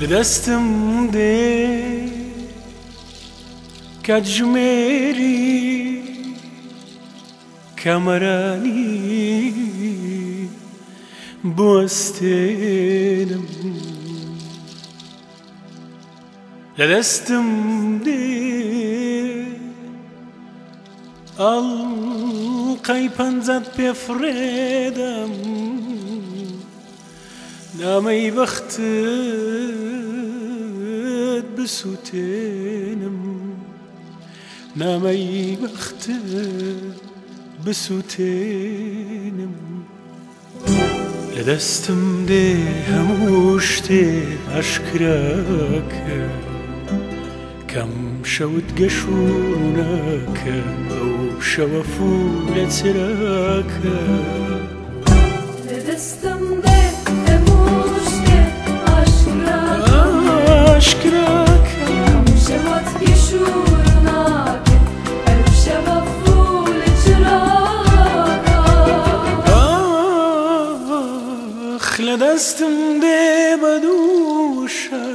لە دەستم دێ کاتژمێری کامەرانی بوەستێنم. لە دەستم دێ ئەڵقەی پەنجەت پێ فڕێدەم، نامەی بەختت بسووتێنم، نامەی بەختت بسووتێنم. لە دەستم دێ هەموو شتێ ئاشکراکە، کەم شەوت گەش و ڕووناکە، ئەو شەوە فوو لە چراکە. لە دەستم دێ هەموو شتێ ئاشکراکە، ئاشکراکە، کەم شەوت گەش و ڕووناکە، ئەو شەوە فوو لە چراکە. ئاخ لە دەستم دێ بە دووشە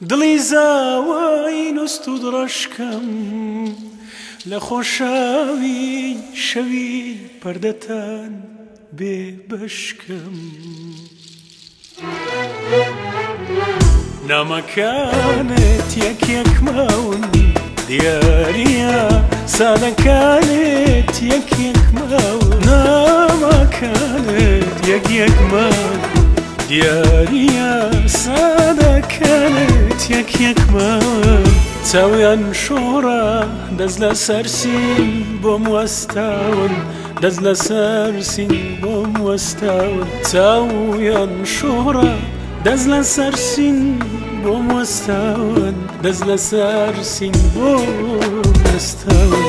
دڵی زاوای نوست و دڕەشکەم، لە خۆشاوی شەوی پەردەتان بێ بەشکەم. نامەکانت یەک یەک ماون، دیاریە سادەکانت یەک یەک ماون، نامەکانت یەک یەک ماون، دیاریە سادەکانت یەک یەک ماون. چاویان شۆڕە دەست لەسەر سین بۆم وەستاون، دەست لەسەر سین بۆم وەستاون، چاویان شۆڕە دەست لەسەر سین بۆم وەستاون، دەست لەسەر سین بۆم وەستاون.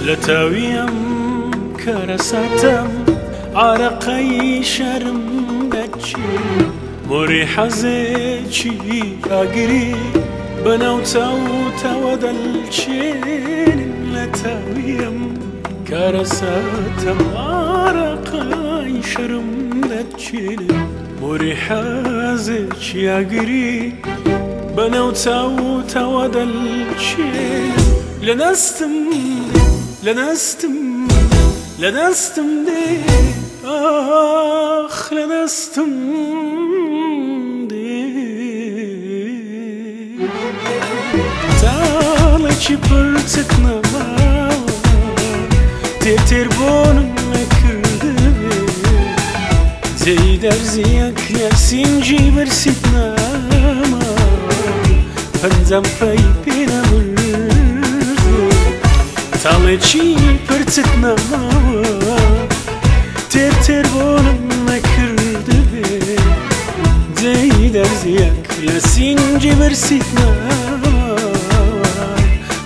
لە تاویم کارەساتم عارەقەی شەرم دەچێ، مۆری حەزێکی ئاگری بەناو چاوتەوە دەلچێنم. لە تاویم کارەساتم عارەقەی شەرم دەچێنم، مۆری حەزێکی ئاگری بەناو چاوتەوە دەلچێنم. لە دەستم دێ، لە دەستم دێ، لە دەستم دێ، ئاخ لە دەستم دێ تاڵێکی پرچت نەماوە، تێر تێر بۆنم نەکردبێ، جێی دەرزیەک لە سینگی برسیت نەما، پەنجەم پەی پێ نەبردێ. تاڵێکی پرچت نەماوە، تێر تێر بۆنم نەکردبێ، جێی دەرزیەک لە سینگی برسیت نەما،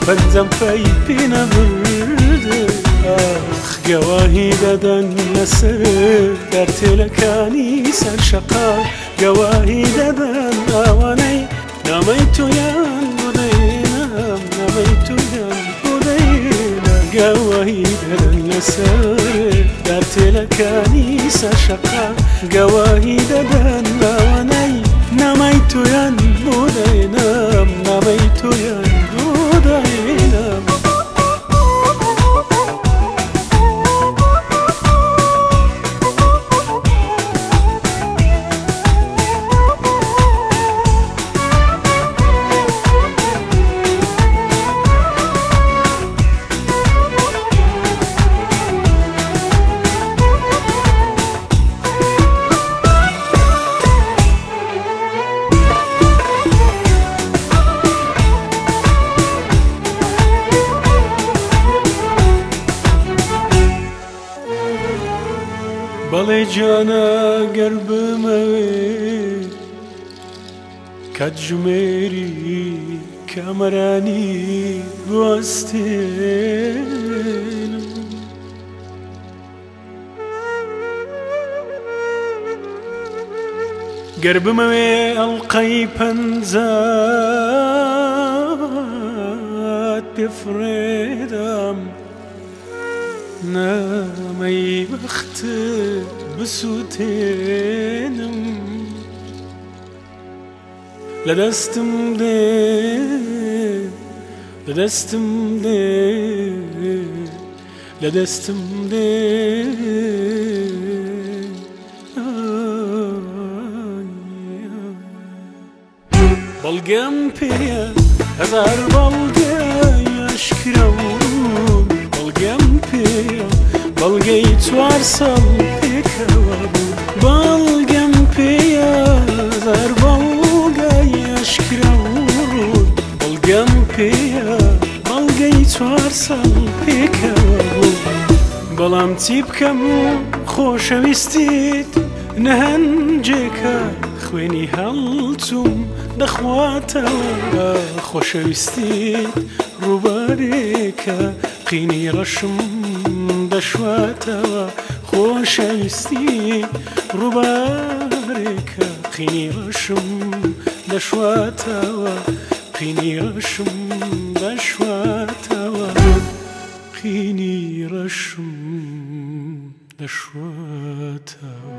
پەنجەم پەی پێ نەبردێ. ئاخ گەواهی دەدەن لەسەر دەرتێلەکانی سەر شەقا، گەواهی دەدەن ئەوانەی نامەی تۆیان بۆ دەێنام، نامەی تۆیان بۆ دەێنام، گەواهی دەدەن لەسەر دەرتێلەکانی سەر شەقا، گەواهی دەدەن ئەوانەی نامەی تۆیان بۆ دەێنام، نامەی تۆیان بۆ دەێنام. بەڵێ جانە گەر بمەوێ کاتژمێری کامەرانی بوەستێنم. گەر بمەوێ ئەڵقەی پەنجات پێ فڕێدام، نامەی بەختت بسووتێنم. لە دەستم دێ، لە دەستم دێ، لە دەستم دێ. بەڵگەم پێیە، هەزار بەڵگەی ئاشکرا و ڕوون، بەڵگەم پێیە، بەڵگەی 4 ساڵ پێکەوە بوو. بەڵگەم پێیە، هەزار بەڵگەی ئاشکرا و ڕوون، بەڵگەم پێیە، بەڵگەی 4 ساڵ پێکەوە بوو. بەڵام چی بکەم خۆشەویستیت نەهەنجێکە، خوێنی هەڵچوم دەخواتەوە. خۆشەویستیت ڕووبارێکە، قینی ڕەشم دەشواتەوە. خۆشەویستی ڕووبارێکە، قینی ڕەشم دەشواتەوە، قینی ڕەشم دەشواتەوە، قینی ڕەشم دەشواتەوە.